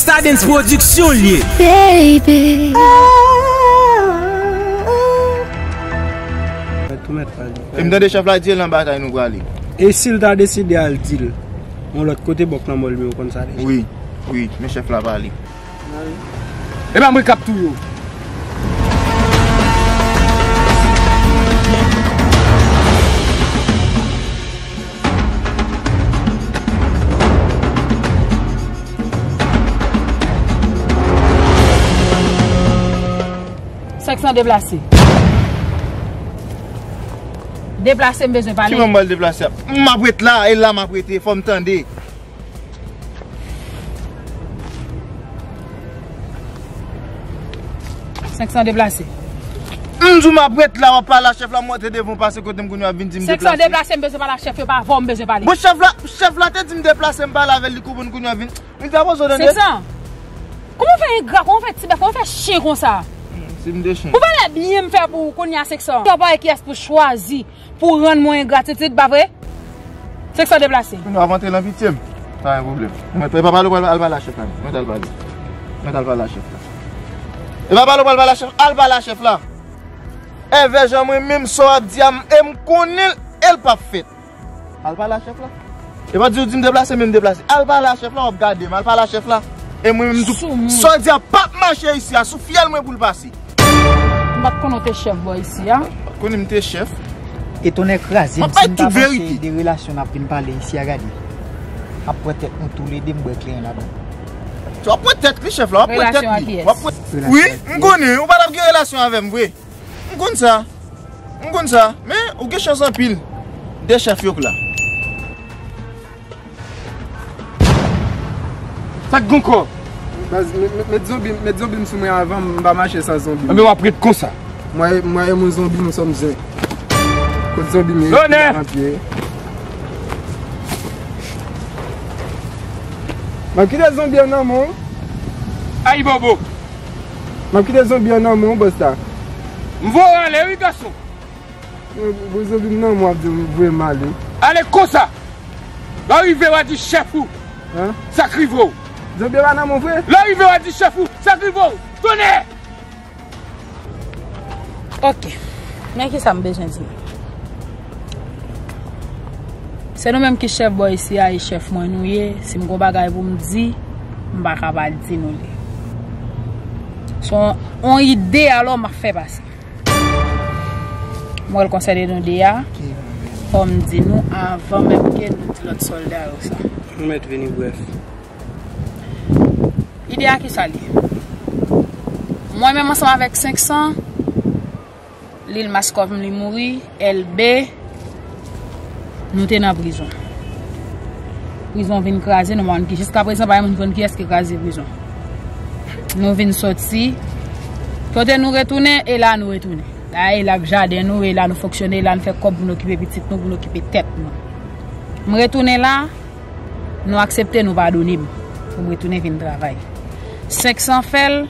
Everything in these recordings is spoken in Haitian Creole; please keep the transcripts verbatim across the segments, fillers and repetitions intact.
Stardens Production l ye. Baby. Mèt tou mèt pale. E m tande chèf la di l nan batay nou prale. E si l ta deside al di l yon lòt kote, bòk nan mòl, men ou konn sa deja. Wi, wi, men chèf la pale. E pa mwen k ap touye w. Senk san deplase. Deplase, m bezwen pale. Ki mwen m pral deplase? M ap ret la, e la m ap rete, fò m tande. Senk san deplase. M di w m ap ret la, w ap pale a chèf la, m monte devan w pase kote m kounye a vin di m deplase. Senk san deplase, m bezwen pale a chèf yo, pa avè w m bezwen pale. Bon, chèf la, chèf la te di m deplase, m pale avè l, li konprann kounye a vin. Li te ap poze w tande. Senk san. Kòman w fè engra, kòman w fè tibèf, kòman w fè chen konsa? Si m te chen. Pou pale byen m fè pou ou kounye a senk san. Sa pa kiyès pou chwazi. Pou rann mwen engratitid, pa vre? Senk san deplase. Nou ap antre nan pitye m. Pa gen pwoblèm. Mwen, e pa pale w pral al pale a chèf la, non. Mwen t al pale. Mwen t al pale a chèf la. E pa pale w pral pale a chèf, al pale a chèf la. Èvè jan mwen menm sa w ap di a m, e m konnen l, e l p ap fèt. Al pale a chèf la. E pa di w di m deplase, men m deplase. Al pale a chèf la, w ap gade m. Al pale a chèf la. E mwen menm tou, sa w di a p ap mache isi a, sou fyèl mwen pou l pase. M pa t konnen w te chèf bò isi a. Pa t konnen m te chèf. E tonnè kraze m, si m ta panse de relasyon n ap vin pale isi a, gade. M ap pran tèt nou toulede, m bwè kleren ladan. W ap pran tèt li, chèf la, w ap pran tèt li. Relasyon ak kiyès? W ap pran... Wi, m konnen, ou pa t ap gen relasyon avè m vre. M konn sa. M konn sa. Men, ou gen chans anpil. De chèf yo k la. Sa k gen ankò? Baz, met, met, met zonbi, met zonbi m sou mwen avan, m pa mache san zonbi. Enben, w ap ret konsa. Mwen, mwen, e moun zonbi, nou sòm zen. Kot zonbi m ye? Lonè! Nan pye. M ap kite zonbi an nan men w. Ayibobo! M ap kite zonbi an nan men w, bòs la. M voye w ale, wi, gason. Bon, bon, zonbi m nan men w ap di m voye m ale. Ale konsa! Lè w rive, w a di chèf ou. Hein? Sa k rive w. Zonbi a pa nan men w vre? Lè w rive, w a di chèf ou. Sa k rive w. Tonnè! Ok. Men kisa m bezwen di nou. Se nou menm ki chèf bò isi a, e chèf mwen nou ye. Si m gon bagay pou m di, m pa ka pa di nou li. Se yon, yon ide alò m ap fè pase. M wè l konsène nou de a. Fò m di nou avan menm ke nou di lòt sòlda yo sa. Nou mèt vini brèf. Ide a kisa l ye? Mwen menm ansanm avèk senk san, Lil Mas kòm li mouri, L B, nou te nan prizon. Prizon vin kraze, nou pa konn ki, jiskaprezan pa gen moun ki konn kiyès ki kraze prizon. Nou vin soti. Kote nou retounen, e la nou retounen. La, e la k jaden nou, e la nou fonksyone, e la nou fè kòb pou nou okipe pitit nou, pou nou okipe tèt nou. M retounen la, nou aksepte, nou padone m. Pou m retounen vin travay. Senk san fè l,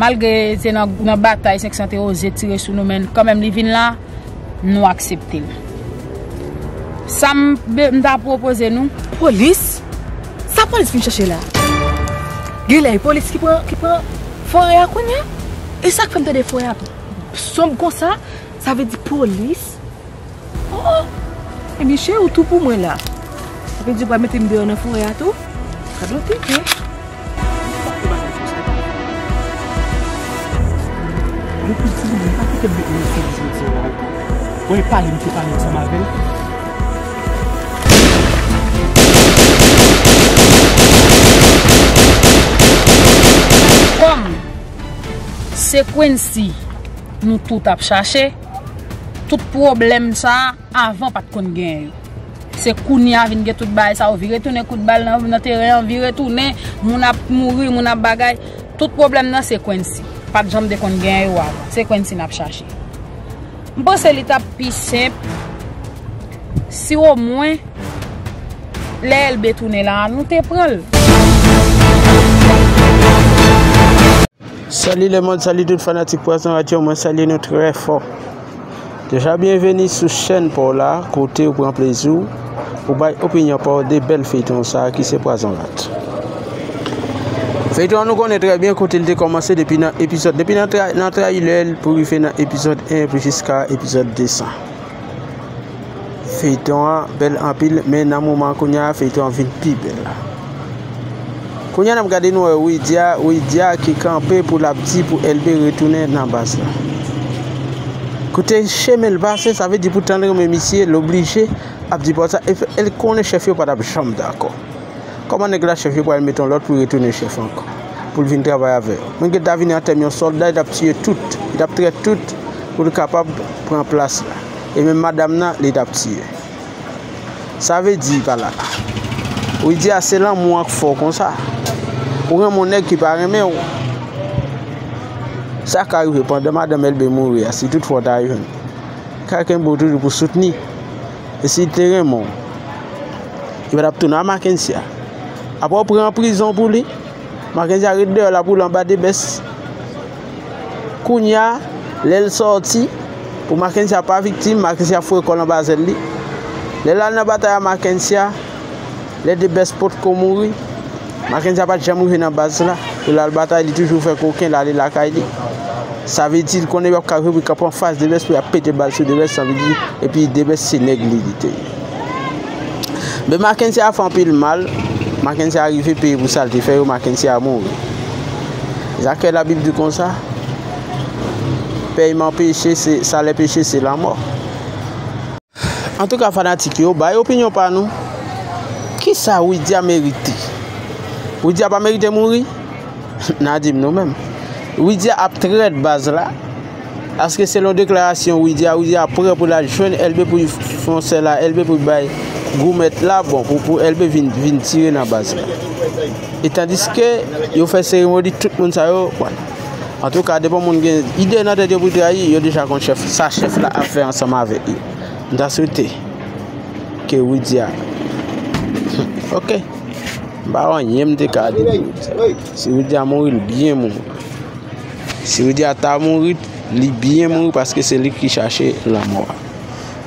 malgre se nan, nan batay, senk san te oze tire sou nou, men kanmenm li vin la, nou aksepte l. Sa m, m ta pwopoze nou. Polis? Sa polis vin chèche la? Genlè e polis ki pran, ki pran forè a kounye a? E sa k fè m tande forè a sonb konsa? Sa vle di polis? Oh! Ebyen, cheri, ou tou pou mwen la. Sa vle di ou pral mete m deyò nan forè a tou? Gad yon tenten. Depi timoun, m pa kite m met mwen sou jodi a. Bon, e pale m te pale ansanm avè l. Kòm se Quincy nou tout ap chache, tout pwoblèm sa a, avan pa t konn genyen yo. Se kounye a vin gen tout bagay sa yo, vire tounen kout bal nan, nan teren an, vire tounen, moun ap mouri, moun ap bagay. Tout pwoblèm nan se Quincy. Pa t janm te konn genyen yo avan. Se Quincy n ap chache. M panse li t ap pi senp si omwen lè L B tounen la a, nou te pran l. Salut le monde, salut tout fanatik Pwazon Radyo, mwen salye nou trè fò. Deja byenveni sou chèn pa w la, kote ou pran plezi w, ou bay opinyon pa w de bèl feyton sa a ki se Pwazon Rat. Feyton an nou konnen trè byen kote l te kòmanse depi nan epizòd, depi nan tra-, nan trayilè l pou rive nan epizòd en epi jiska epizòd de san. Feyton an bèl anpil, men nan moman kounye a feyton an vin pi bèl. Kounye a n ap gade nou wè Widya, Widya ki kanpe pou l ap di pou Elbe retounen nan baz la. Kote chemen l pase, sa vle di pou tann renmen misye, l oblije ap di pa sa, e l konnen chèf yo pa t ap janm dakò. Kòman nèg la chèf yo pral mete yon lòt pou retounen chèf ankò, pou l vin travay avè yo? Mwen gentan vini an tèm yon sòlda, li t ap tiye tout, li t ap trèt tout pou l kapab pran plas la. E menm madanm nan, li t ap tiye. Sa vle di pa la. Widya, se lanmou an k fè w konsa. Ou renmen yon nèg ki pa renmen w. Sa ka rive pandan madanm Elbe mouri a, si toutfwa w ta jwenn. Ka kenbe w toujou pou soutni. E si l te renmen w, li pa t ap tounen a Mackensia. Apre w pran prizon pou li, Mackensia ret deyò la pou l anba Debès. Kounye a, lè l sòti, pou Mackensia pa viktim, Mackensia foure kò l anba zèl li. Lè l al nan batay a Mackensia, lè Debès potko mouri, Mackensia pa t janm rive nan baz la. Pou l al batay, li toujou fè koken, l ale lakay li. Sa vle di, l konnen y ap ka rive kanpe anfas Debès pou y ap pete bal sou Debès, sa vle di, epi Debès se nèg li, li te ye. Men Mackensia fè anpil mal. Mackensia rive peye pou sa l te fè yo. Mackensia mouri. Sa k fè Labib di konsa, pèyman peche, se, salè peche, se lanmò. Antouka, fanatik yo, bay opinyon pa nou. Kisa Widya merite? Widya pa merite mouri? N a di m nou menm. Widya ap trèt baz la. Paske selon deklarasyon Widya, Widya prè pou l al jwenn Elbe pou l fè yon sèl a Elbe pou l bay goumèt la, bon, pou, pou Elbe vin, vin tire nan baz la. E tandiske yo fè seremoni, tout moun sa yo, bon. Antouka, depi yon moun gen ide nan tèt yo pou trayi, yo deja konn chèf, sa chèf la ap fè ansanm avèk yo. M ta swete ke Widya. Ok. M pa wè anyen m te ka di pou Widya. Si Widya mouri, l byen mouri. Si Widya ta mouri, li byen mouri paske se li ki chache lanmò a.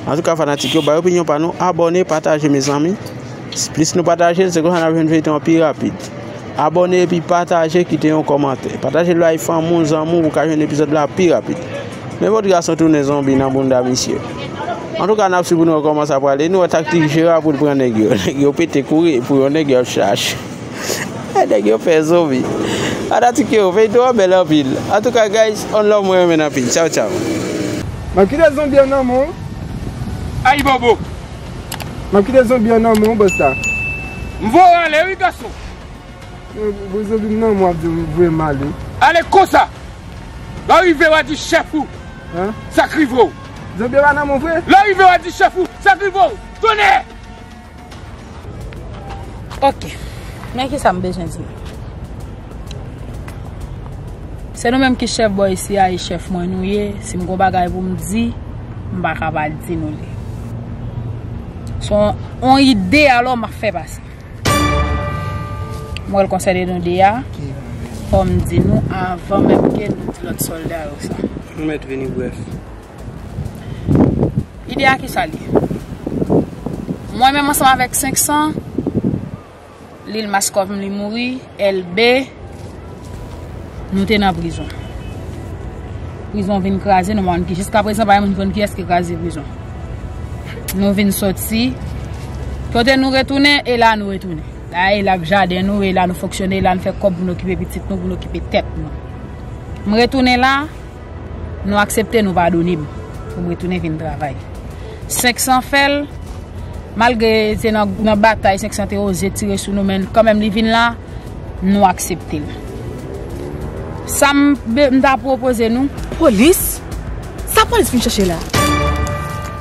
Antouka, fanatik yo, bay opinyon pa nou, abòne, pataje, mezanmi. Plis nou pataje l, se konsa n ap jwenn feyton an pi rapid. Abòne epi pataje, kite yon kòmantè. Pataje l bay fanmi w, zanmi w, pou w ka jwenn epizòd la pi rapid. Men vòt gason tounen zonbi nan bounda misye. Antouka, n ap swiv pou nou wè kòman sa prale. Nou wè taktik Jera pou l pran nèg yo. Nèg yo pete kouri pou yon nèg yo ap chache. E nèg yo fè zonbi. Fanatik yo, feyton an bèl anpil. Antouka, guys, on love, mwen renmen n anpil. Tchaw, tchaw. M ap kite zonbi an nan men w. Ayibobo. M ap kite zonbi an nan men w, bòs la. M voye w ale, wi, gason. Bon, zonbi m nan men w ap di w voye m ale. Ale konsa. Lè w rive, w a di chèf ou. Hein? Sa k rive w. Zonbi an pa nan men w vre? Lè w rive, w a di chèf ou. Sa k rive w. Tonnè! Ok. Men kisa m bezwen di nou? Se nou menm ki chèf bò isi a, e chèf mwen nou ye. Si m gon bagay pou m di, m pa ka pa di nou li. Se yon, yon ide alò m ap fè pase. M wè l konsène nou de a. Fò m di nou avan menm ke nou di lòt sòlda yo sa. Nou mèt vini brèf. Ide a kisa l ye? Mwen menm ansanm avèk senk san, Lil Maskòv li mouri, Elbe, nou te nan prizon. Prizon vin kraze, nou pa konn ki, jiskaprezan pa gen moun ki konn kiyès ki kraze prizon. Nou vin sòti. Kote nou retounen, e la nou retounen. La e la k jaden nou, e la nou fonksyone, e la nou fè kòb pou nou okipe pitit nou, pou nou okipe tèt nou. M retounen la, nou aksepte, nou padone m pou m retounen vin travay. Senk san fè l, malgre se nan, nan batay, senk san te oze tire sou nou, men kanmenm li vin la, nou aksepte l. Sa m, m ta pwopoze nou. Polis? Sa polis vin chèche la?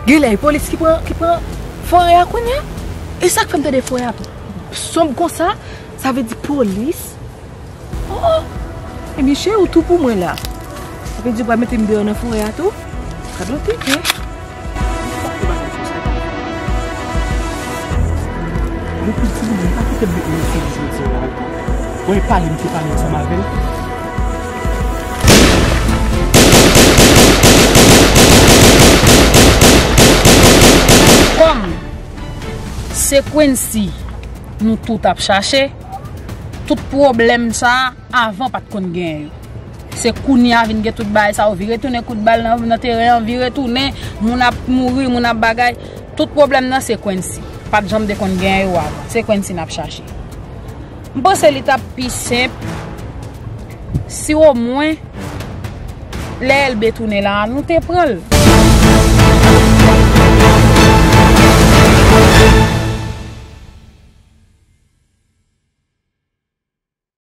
Genlè e polis ki pran, ki pran forè a kounye a? E sa k fè m tande forè a sonb konsa? Sa vle di polis? Oh! Ebyen cheri, ou tou pou mwen la. Sa vle di ou pral mete m deyò nan forè a tou? Gad yon piten. Mwen pou di nou, mwen pa kite m met mwen sou li jodi a la. Bon, e pale m te pale ansanm avè l. Kòm se Quincy nou tout ap chache, Tout pwoblèm sa a, avan pa t konn gen yo. Se kounye a vin gen tout bagay sa yo, vire tounen kout bal nan, nan teren an, vire tounen, moun ap mouri, moun ap bagay. Tout pwoblèm nan se Quincy. Pa t janm te konn gen yo avan. Se Quincy n ap chache. M panse li t ap pi senp si omwen lè Elbe tounen la a, nou te pran l.